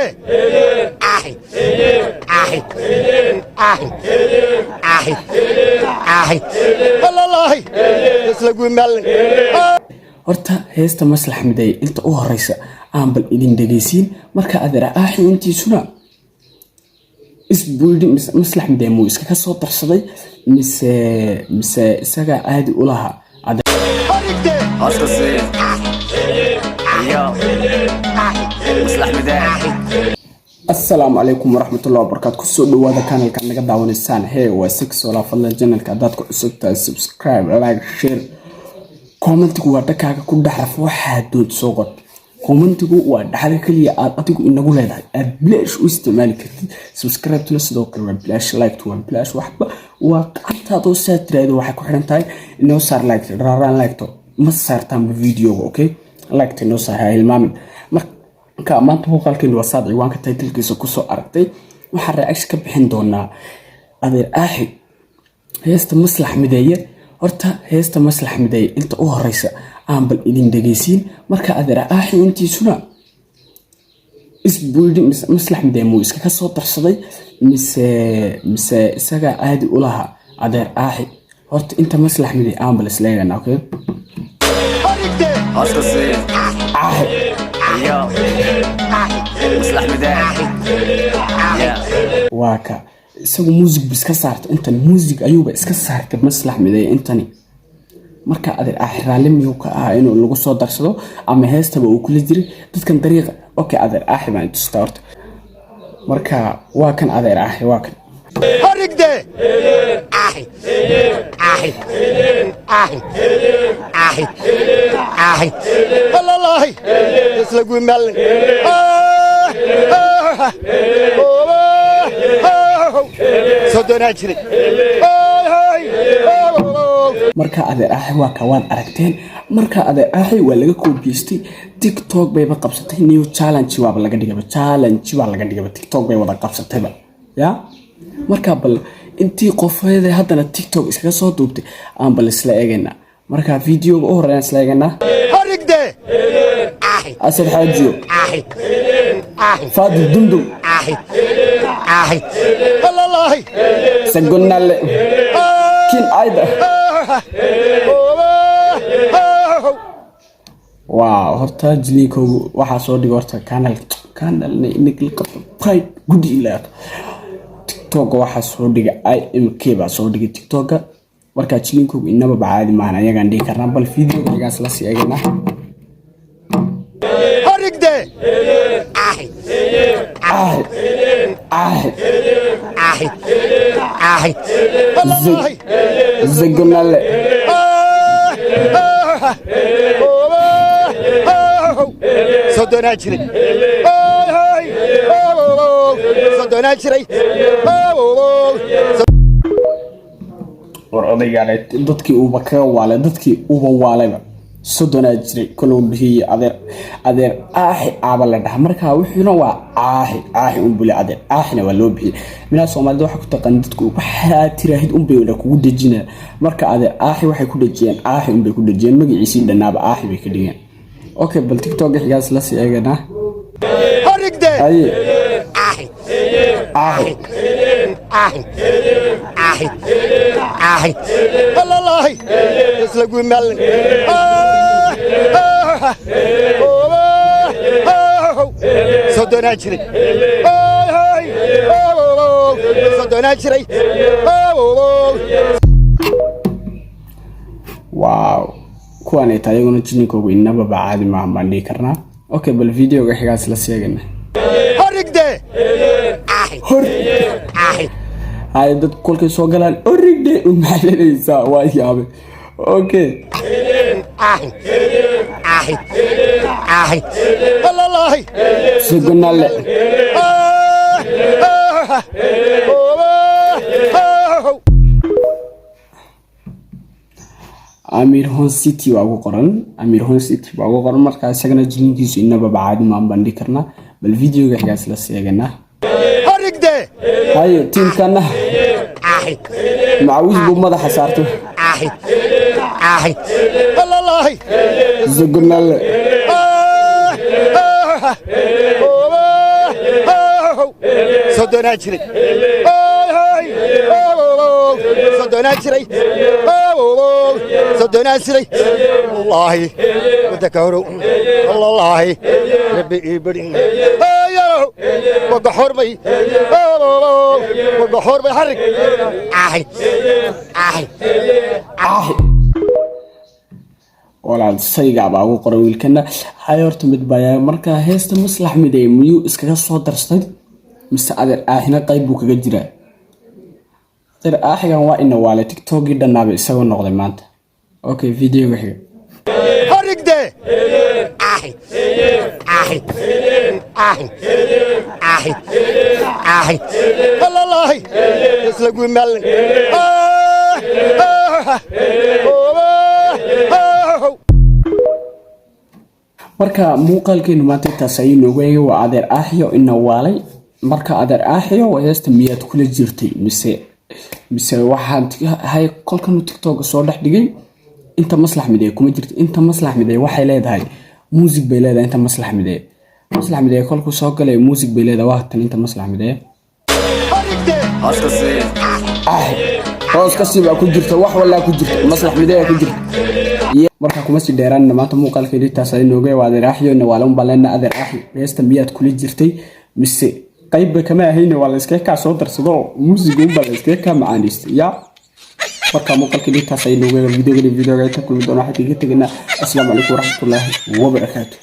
Ahi, ahi, ahi, ahi, ahi, wallahi islagu maalin. Horta heesta Maslax Mideeye inta u horeysa aan bal idin dhegeysiin. Marka adeer Aaxi intiisuna isbuidhi, Maslax Mideeye muu iskaga soo darsaday mise isagaa caadi u lahaa? Horigde. Hoskasi iyo Maslax Mideeye. Asalaamu calaykum waraxmatullahi wabarakaatu. Kusoo dhawaada kanalka naga daawanaysaan. Hee, waa Six Sola. Fadlan channelka haddaad ku cusub tahay, subscribe, like, share. Commentigu waa dhakaaga ku dhexraf, waxaa dood soo qor. Commentigu waa dhaxda keliya aad adigu inagu leedahay, aad bilaash u isticmaali kartid. Subscribe-tuna sidoo kale waa bilaash, like-tu waa bilaash. Waxba waa gacantaadoo saa tiraahdo, waxay ku xiran tahay inoo saar like raaraan. Like-to ma saartaanba videoga? Okay, like-ta inoo saar, ha hilmaamin. Marka maanta muuqaalkeenu waa saad ciwaanka titlekiisa kusoo aragtay. Waxaan reaction ka bixin doonaa adeer Aaxi, heesta Maslax Mideeye. Horta heesta Maslax Mideeye inta u horeysa aan bal idin dhegeysiin. Marka adeer Aaxi intiisuna isbuidhi, Maslax Mideeye muu iskaga soo darsaday mise isagaa caadi u lahaa? Adeer Aaxi horta inta Maslax Mideeye aan bal isla eegana. Okay. Horigde. Hoskasi Aaxi iyo Maslax Mideeye. Yeah. Waa ka isagu muusig bu iska saartay intan, muusig ayuuba iska saartay Maslax Mideeye intani. Marka adeer Aaxi raalli miyuu ka ahaa inuu lagu soo darsado ama heestaba uu kula jiray dadkan dariiqa? Okay, adeer Aaxi baan tustaa horta. Marka waa kan adeer Aaxi, waa kan. Horigde, ahi, ahi, ahi, ahi, ahi, wallahi islagu maalin. 30-aa jiray. Marka adeer Aaxi waa ka, waad aragteen. Marka adeer Aaxi waa laga koobiyeystay, TikTok bayba qabsatay. New challenge waaba laga dhigaba, challenge baa laga dhigaba, TikTok bay wada qabsatayba ya. Marka bal intii qofeeda haddana TikTok iskaga soo duubtay aan bal isla eegaynaa. Marka videoga u horeeyaan isla eegaynaa. Horigde, ahi. Asad Xaajiyo. Ahi, ahi. Faadil Dumdum. Ahi, ahi, wallahi. Sagonale kin ayda. Wow, horta jiliinkoogu waxaa soo dhigay horta kanal pride gudi ilaa TikToka waxaa soo dhigay IMK baa soo dhigay TikToka. Marka jiliinkoogu inaba caadi maahan, ayagaan dhigi karnaa. Bal videoga igaas la sii eeganaa. Horigde, ahi. Aaxi, aaxi. Ahi, ahi, wallahi. Zagonale. 30-aa jiray, 30-aa jiray. War odaygaale dadkii uuba kaga waalay, dadkii uuba waalayba. 30-aa jiray kolow dhihiyey adeer Aaxi aaba la dhaha. Marka wuxuuna waa Aaxi, Aaxi unbule, adeer Aaxina waa loo bixiyey. Minaa Soomaalida waxay ku taqaan dadku waxaa tiraahid unbay kugu dejinaya. Marka adeer Aaxi waxay ku dhejiyeen, Aaxi unbay ku dhejiyeen, magaciisii dhanaaba Aaxi bay ka dhigeen. Okay, bal TikTok xigaas la sii eeganaa. Horigde. Haye. Ahi. Aaxi. Ahi, ahi, ahi, wallahi islagu maalin. 30-aa jiray, 30-aa jiray. Wow, kuwaan taa iyaguna jininkoogu inababa caadi maahan baan dhihi karnaa. Okay, bal videoga xigaas la sheegana. Horigde, ahi. Hor. Ahi. Hay, dadku kolkay soo galaan origde u maxalinaysaa, waa yaabe. Okay. Ahi, ahi, ahi, wallahi. Sugunale. Amir Hon City waa ugu qoran, Amir Hon City baa ugu qoran. Marka isagana jilinkiisu inababa caadi maan baan dhihi karnaa. Bal videoga xigaas la sheeganaa. Horigde. Haye, tiimkana Ahi. macawiis buu madaxa saartay. Ahi, ahi, wallahi. Sugunale. Soddonaa jiray, soddonaa jiray, soddonaa jiray. Wallaahi waddanka horow, wallaahi rabbi ii bari wagaxormay, wagaxormay xarig ahi ahi Aahi. Walaal, saygaa baa ugu qoray wiilkana. Hay, horta mid baa marka heesta Maslax Midey miyuu iskaga soo darsaday mise adeer Aahina qayb buu kaga jiraa? Adeer Aaxigan waa ina waale. TikTokii dhannaaba isagoo noqday maanta. Okay, videoga xiga. Harigde ahi ahi ahi ahi ahi wallaahi isla gumal. Marka muuqaalkeenu maanta intaas ayuu noogu eegay. Waa adeer Aaxiyo ina waalay. Marka adeer Aaxiyo, heesta miyaad kula jirtay mise waxaan hay kolkanu TikTok soo dhex dhigay inta Maslax Midee kuma jirto? Inta Maslax Midee waxay leedahay muusig bay leedahay. Inta Maslax Midee, Maslax Midee kolkuu soo galay muusig bay leedahay. Waa tan inta Maslax Midee. Hoos ka sii. Ah, hoos kasii baa ku jirta, wax walaa ku jirta, Maslax Midee ku jirta. Marka kuma sii dheeraan maanta muuqaalkeedii, taas ay nooga. Waa adeer Aaxiyo nawaalan baan leenahay. Adeer Aaxi, heesta miyaad kula jirtay mise qaybba kama ahayne waa la iskaga kaa soo darsado, muusiga unbaa la iskaga kaa macaanaystay ya? Marka muuqaalkeedii taas ay nooga. Videoga inta kulmi doona waxaan kaga tegaynaa asalaamu calaykum waraxmatullaahi wabarakaatu.